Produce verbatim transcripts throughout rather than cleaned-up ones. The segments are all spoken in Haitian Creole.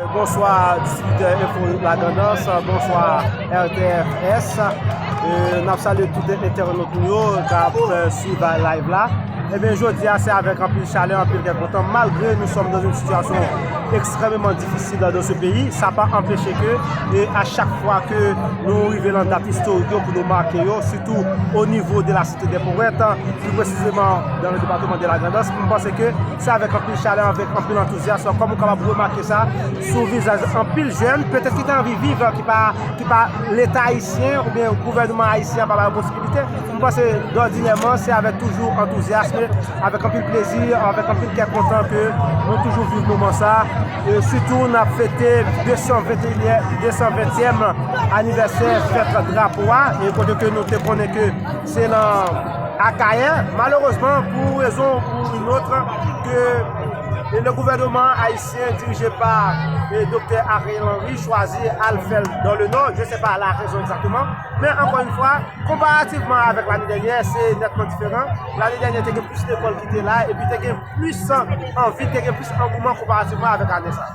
Bonswa distribitè Enfo Lagrandans, bonswa R T F S. E, n ap salye tout entènot nou yo k ap, e, swiv live la. Ebyen, jodi a, se avèk anpil chalè, anpil kè kontan, malgre nous sommes dans une situation extrêmement difficile dans ce pays, sa pa anpeche ke, e, a chak fwa ke nou rive nan dat istorik yo pou nou make yo, sitou o nivo de la Cité des Poètes, pli presizeman dans le département de la Grandans, m panse ke se avèk anpil chalè, avèk anpil antouzyasm, kòm ou kapab remake sa sou vizaj anpil jèn, petèt ki te anvi viv, ki pa, ki pa Leta ayisyen oubyen gouvènman ayisyen an pa ba yo posibilite. M panse, dòdinèman, se avèk toujou antouzyasm, avèk anpil plezi, avèk anpil kè kontan ke nou toujou viv moman sa. E sitou, n ap fete de san ventenyèm, de san ventyèm anivèsè fèt drapo a, e kote ke nou te konnen ke se nan Akayè. Malerezman, pou rezon ou yon lòt, ke le gouvènman ayisyen dirije pa, e, Doktè Ariel Henry chwazi al fè l dans le Nord. Je sais pas la raison exactement. Men ankò yon fwa, konparativman avèk lane dènyè, se nètman diferan. Lane dènyè, te gen plis lekòl ki te la, epi te gen plis anvi, te gen plis angouman konparativman avèk ane sa.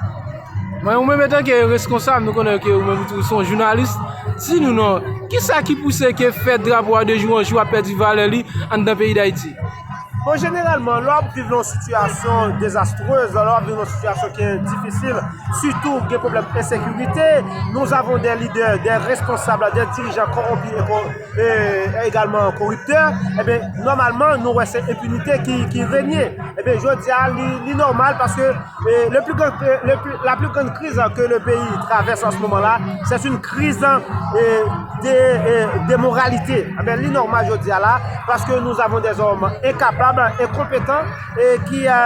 Mwen, ou menm, antanke reskonsab, nou konnen ke ou menm tou se yon jounalis. Di nou non, kisa ki pouse ke fèt drapo a de jou an jou ap pèdi valè li anndan peyi Dayiti? Bon, jeneralman, lè w ap viv nan yon sitiyasyon dezastrez, lè w ap viv nan yon sitiyasyon ki difisil, sitou gen pwoblèm ensekirite, nous avons des leaders, des responsables, des dirigeants corrompus et co- e, egalman koriptè, ebyen, nòmalman, nou wè se enpinite ki, ki renye. Ebyen, jodi a, li, li nòmal paske, e, le plus grand, e, le plus, la plus grande crise que le pays traverse en ce moment-là, c'est une crise, e, de, e, de moralité. Ebyen, li nòmal jodi a la, paske nous avons des hommes incapables, incompétents, e ki, e,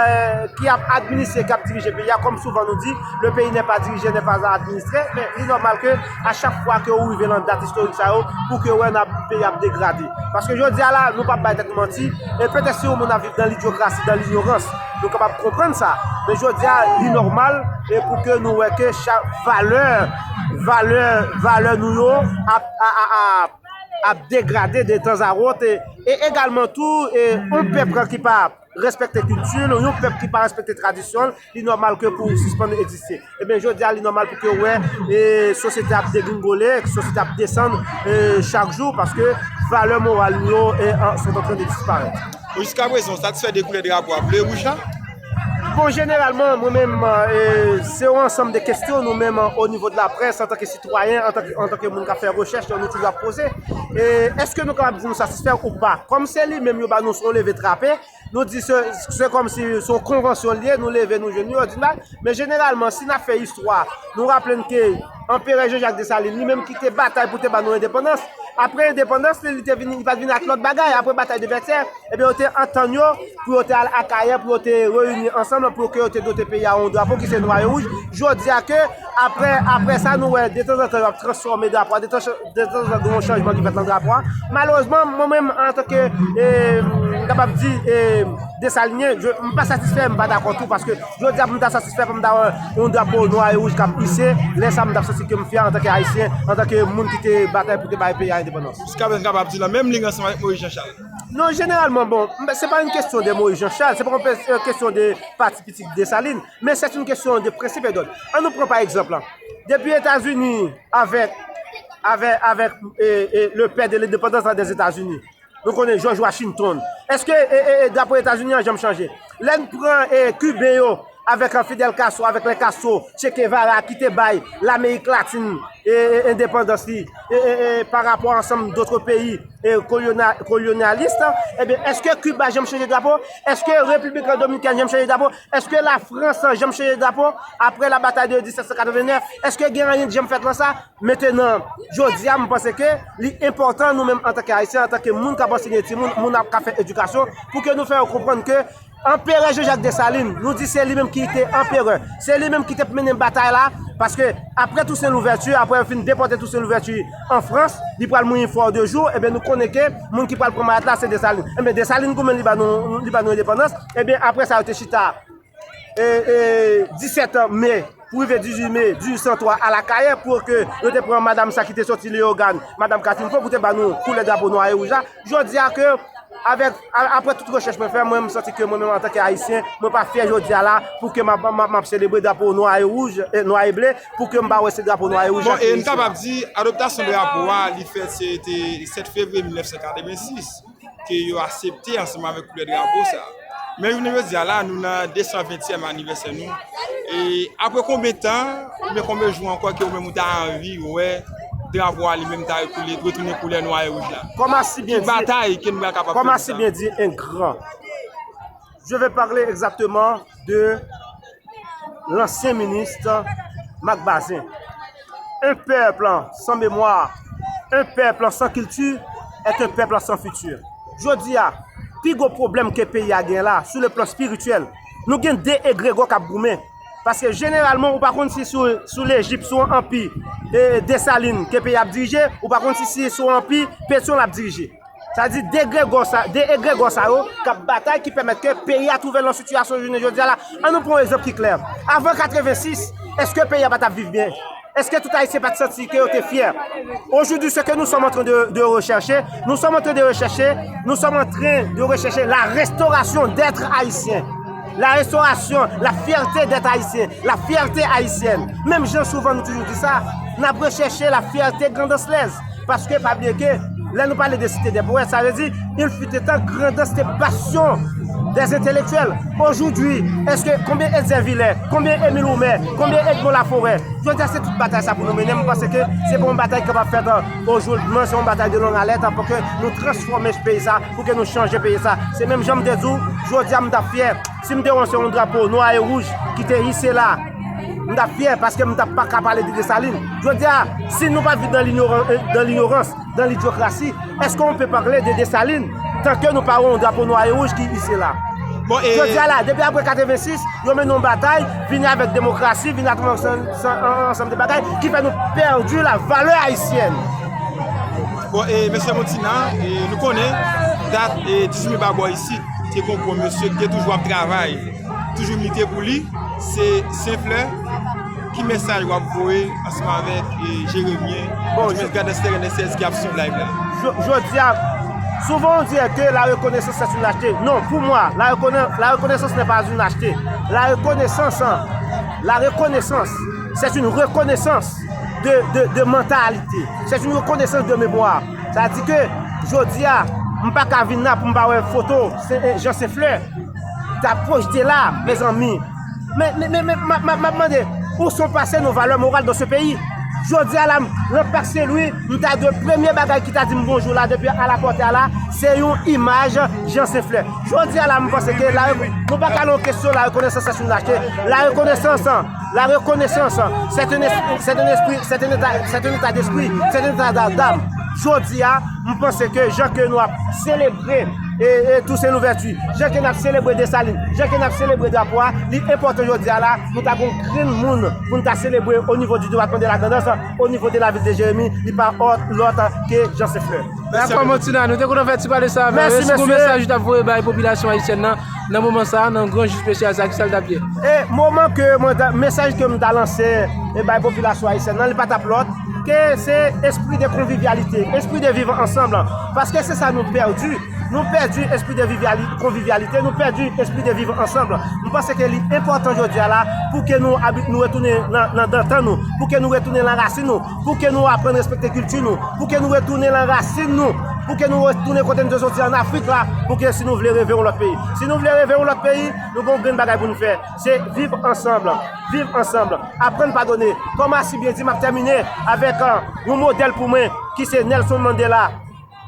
ki ap administre, ki ap dirije peyi a, kòm souvan nou di, le pays n'est pas dirigé, n'est pas administré, men li nòmal ke a chak fwa ke ou rive nan dat istorik sa yo, pou ke wè n ap, peyi ap degrade. Paske jodi a la, nou p ap bay tèt nou manti, e petèt si yon moun ap viv dans l'idiocratie, dans l'ignorance, nou kapab konprann sa. Men jodi a, li nòmal, e pou ke nou wè ke chak valè, valè, valè nou yo ap, a, a, a, ap degrade de tan a wòt, e, e egalman tou, e, yon pèp ki pa respekte kilti l, yon pèp ki pa respekte tradisyon l, li nòmal ke pou sispann egziste. Ebyen, jodi a, li nòmal pou ke w wè, e, sosyete ap degringole, sosyete ap desann, e, chak jou, paske valè moral nou yo, e, an, sont en train de disparaître. Bon, jiskaprezan, w satisfè de koulè drapo a ble wouj la? Bon, jeneralman, mwen menm, e, se yon ansanm de kesyon, nou menm, o nivo de laprès, antanke sitwayen, antanke, antanke moun k ap fè rechèch, nou toujou ap poze. E, èske nou kapab di nou satisfè ou pa? Kòm se li menm yo ba nou sou leve trape, nou di se, se kòmsi se yon konvansyon l ye, nou leve, nou jwenn li, yo di n bay. Men jeneralman, si n ap fè istwa, nou raple n ke Anperè Jean Jacques Dessalines, li menm ki te batay pou te ba nou endepandans, apre endepandans li, li te vini, li pa t vini ak lòt bagay, apre batay de Vètyè, ebyen, yo te antann yo pou yo te al Akayè, pou yo te reyini ansanm, pou ke yo te dote peyi a yon drapo ki se nwa e wouj. Jodi a ke, apre, apre sa, nou wè, detanzantan, yo ap transfòme drapo a, detan- detanzantan gen yon chanjman ki fèt nan drapo a. Malerezman, mwen menm, antanke, e, m kapab di, e, Desalinyen, je, m pa satisfè, m pa dakò tou, paske jodi a pou m ta satisfè, pou m ta wè yon drapo nwa e wouj k ap ise, lè sa a m t ap santi ke m fyè antanke Ayisyen, antanke moun ki te batay pou te bay peyi a endepandans. Jiskaprezan, n kapab di nan menm liy ansanm avèk Moyiz Janchal. Non, jeneralman, bon, m, se pa yon kesyon de Moyiz Janchal, se pa yon pe- kesyon de pati pitit Desalin, men se yon kesyon de prensip e dòd. Ann nou pran pa egzanp la. Depi Etazini avèk, avèk, avèk, e, e, le pè de lendepandans la dèzetazini, nou konnen George Washington. Èske, e, e, e, drapo Etazini an janm chanje? Lè n pran, e, Kiben yo avèk, e, Fidel Castro, avèk lè Castro, Che Guevara ki te bay Lamerik Latin, e, e, endepandans li, e, e, e, pa rapò ansanm dòt peyi, e, kolona- kolonyalis, ebyen, èske Kiba janm chanje drapo? Èske Repiblik Dominikèn janm chanje drapo? Èske Lafrans janm chanje drapo apre la batay de disèt san katrevenèf? Èske gen anyen ki janm fèt lan sa? Mentenan, jodi a, m panse ke li enpòtan nou menm antanke Ayisyen, antanke moun k ap ansenye timoun, moun ap ka fè edikasyon, pou ke nou fè yo konprann ke Anperè Jean Jacques Dessalines, nou di se li menm ki te anperè, se li menm ki te mennen batay la, paske apre Toussaint Louverture, apre yo fin depòte Toussaint Louverture an Frans, li pral mouri fò de jou, ebyen nou konnen ke moun ki pral pran malèt la se Desalin. Ebyen Desalin goumen li ba nou, li ba nou endepandans, ebyen apre sa yo te chita e, e, disèt me pou rive dizuit me dizuit san twa a Lakayè, pou ke yo te pran madanm sa ki te soti Leyogàn, madanm Katinfo, pou te ba nou koulè drapo nwa e wouj la. Jodi a ke Avèk, a- apre tout rechèch mwen fè, mwen, m santi ke mwen menm antanke Ayisyen, mwen pa fyè jodi a la pou ke m ap, m ap, m ap selebre drapo nwa e wouj, e, nwa e ble, pou ke m pa wè se drapo nwa e wouj. Bon, e n kapab di, adoptasyon drapo a, li fèt, se te sèt fevriye mil nèf san katrevensis, ke yo aksepte ansanm avèk koulè drapo sa. Men jounen jodi a la, nou nan de san ventyèm anivèsè nou. E apre konbyen tan, oubyen konbyen jou ankò ke ou menm ou ta anvi wè drapo a li menm ta retounen koulè nwa e wouj la? Kòm a si byen di, batay ke nou pral kapab kòm a si byen di un grand. Je vais parler exactement de l'ancien ministre Marc Bazin. Un peuple sans mémoire, un peuple sans culture est un peuple sans futur. Jodi a, pi gwo pwoblèm ke peyi a gen la, sou le plan espirityèl, nou gen de egregò k ap goumen. Paske jeneralman, ou pa konn si sou, sou Lejip, sou anpi, e, Desalin ke peyi a ap dirije, ou pa konn si, si sou anpi Petyon l ap dirije. Sa di degregò sa, de egregò sa yo k ap batay ki pèmèt ke peyi a twouve l nan sitiyasyon jounen jodi a la. An nou pran yon egzanp ki klè. Avan katrevensis, èske peyi a pa t ap viv byen? Èske tout Ayisyen pa t santi ke yo te fyè? Aujourd'hui, ce que nous sommes en train de, de rechercher, nous sommes en train de rechercher, nous sommes en train de rechercher la restauration d'être haïtien. La restauration, la fierté d'être haïtien, la fierté haïtienne. Menm jan souvan nou toujou di sa, n ap rechèche la fierté grandanslèz. Paske pa bliye ke lè nou pale de Cité des Poètes, sa vle di, il fut un temps, Grandans te bastion des intellectuels. Aujourd'hui, èske konbyen Etzer Villers, konbyen Émile Roumer, konbyen Edmond Laforêt, jodi a se tout batay sa pou nou mennen. Mwen panse ke se pa yon batay ki kapab fèt, euh, au jour demain, se yon batay de longue haleine pou ke nou transfòme peyi sa, pou ke nou chanje peyi sa. Se menm jan m te di w, jodi a m t ap fyè. Si m te wè se yon drapo nwa e wouj ki te ise la, m t ap fyè paske m t ap pa ka pale de Desalin. Jodi a, si nou pa viv dans l'ignoran-, euh, dans l'ignorance, dans l'idiokrasi, èske on peut parler de Desalin tan ke nou pa wè yon drapo nwa e wouj ki ise la? Bon, e jodi a la, depi apre katrevensis, yo mennen yon batay, vini avèk demokrasi, vini avèk ansanm, ansanm de bagay ki fè nou pèdi la valè ayisyèn. Bon, e mesye Montina, e nou konnen dat, e dizuit me ba bò isit, te gon gwo mesye ki te toujou ap travay, toujou milite pou li, se Senflè. Ki mesaj w ap voye ansanm avèk, e, Jeremyen, bon, ansanm avèk Grandans Terèn S S ki ap swiv live la? Jo-, jodi a, souvent on dirait que la reconnaissance c'est une lâcheté. Non, pour moi, la reconna-, la reconnaissance n'est pas une lâcheté. La reconnaissance, hein, la reconnaissance, c'est une reconnaissance de, de, de mentalité. C'est une reconnaissance de mémoire. Sa di ke jodi a, m pa ka vin la pou m pa wè foto Se-, Jean Senflè ta pwojte la, mezanmi. Men, men, men, men, m ap, m ap, m ap mande, où sont passées nos valeurs morales dans ce pays? Jodi a la, m, nan Pak Sen Lwi, m ta dwe premye bagay ki ta di m bonjou la, depi a la pòte a la, se yon imaj Jean Senflè. Jodi a la, m panse ke la, nou pa ka nan yon kesyon la reconnaissance c'est une lâcheté. La reconnaissance, la reconnaissance, c'est un es-, c'est un esprit, c'est un état, c'est un état d'esprit, c'est un état d'a-, d'âme. Jodi a, m panse ke jan ke nou ap selebre, e, e, Toussaint Louverture, jan ke n ap selebre Desalin, jan ke n ap selebre drapo a, li enpòtan jodi a la, nou ta gon grenn moun pou n ta selebre o nivo di depatman de la Grandans, o nivo de la vil de Jeremi, li pa lòt, lòt ke Jean Senflè. Dakò, Montina, nou te kontan fè ti pale sa avè w. Mèsi, mesye. Èske gon mesaj ou t ap voye bay popilasyon ayisyèn nan, nan moman sa a, nan gran jou espesyal sa a, ki sa l t ap ye? E moman ke mwen ta, mesaj ke m ta lanse, e bay popilasyon ayisyèn nan, li pa t ap lòt ke se espri de konvivyalite, espri de viv ansanm. Paske se sa nou pèdi. Nou pèdi espri de vivyali-, konvivyalite, nou pèdi espri de viv ansanm. M panse ke li enpòtan jodi a la pou ke nou abi-, nou retounen nan, nan dantan nou, pou ke nou retounen nan rasin nou, pou ke nou aprann respekte kilti nou, pou ke nou retounen nan rasin nou, pou ke nou retounen kote nou te soti an Afrik la, pou ke si nou vle reve yon lòt peyi. Si nou vle reve yon lòt peyi, nou gen yon grenn bagay pou nou fè. Se viv ansanm, viv ansanm, aprann padone. Kòm a si byen di, m ap tèmine avèk, euh, yon modèl pou mwen, ki se Nelson Mandela.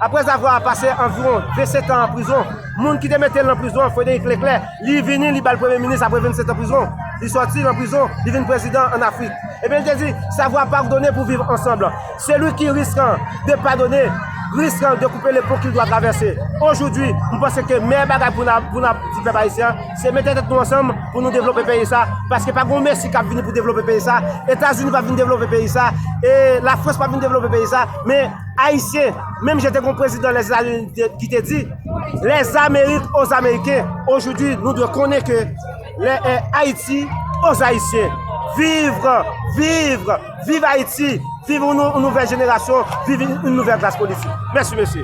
Après avoir passé environ vingt-sept ans en prison, moun ki te mete l nan prizon an, Frédéric Leclerc, li vini, li ba l premye minis apre vennsèt an prizon. Li sòti nan prizon, li vin prezidan an Afrik. Ebyen, li te di, savoir pardonner pour vivre ensemble. Celui qui risque de pardonner risque de couper le pont qu'il doit traverser. Aujourd'hui, m panse ke meyè bagay pou n ap, pou n ap di pèp ayisyen an, se mete tèt nou ansanm pou nou devlope peyi sa. Paske pa gen yon Mesi k ap vini pou devlope peyi sa. Etazini p ap vin devlope peyi sa. E Lafrans p ap vin devlope peyi sa. Men Ayisyen, menm jan te gen yon prezidan Lèzetazini te, ki te di, les Amériques aux Américains. Aujourd'hui, nou dwe konnen ke les, eh, Haïti aux Haïtiens. Viv, viv, viv Ayiti, viv yon nou-, yon nouvèl jenerasyon, viv yon nouvèl klas politik. Mèsi, mesye.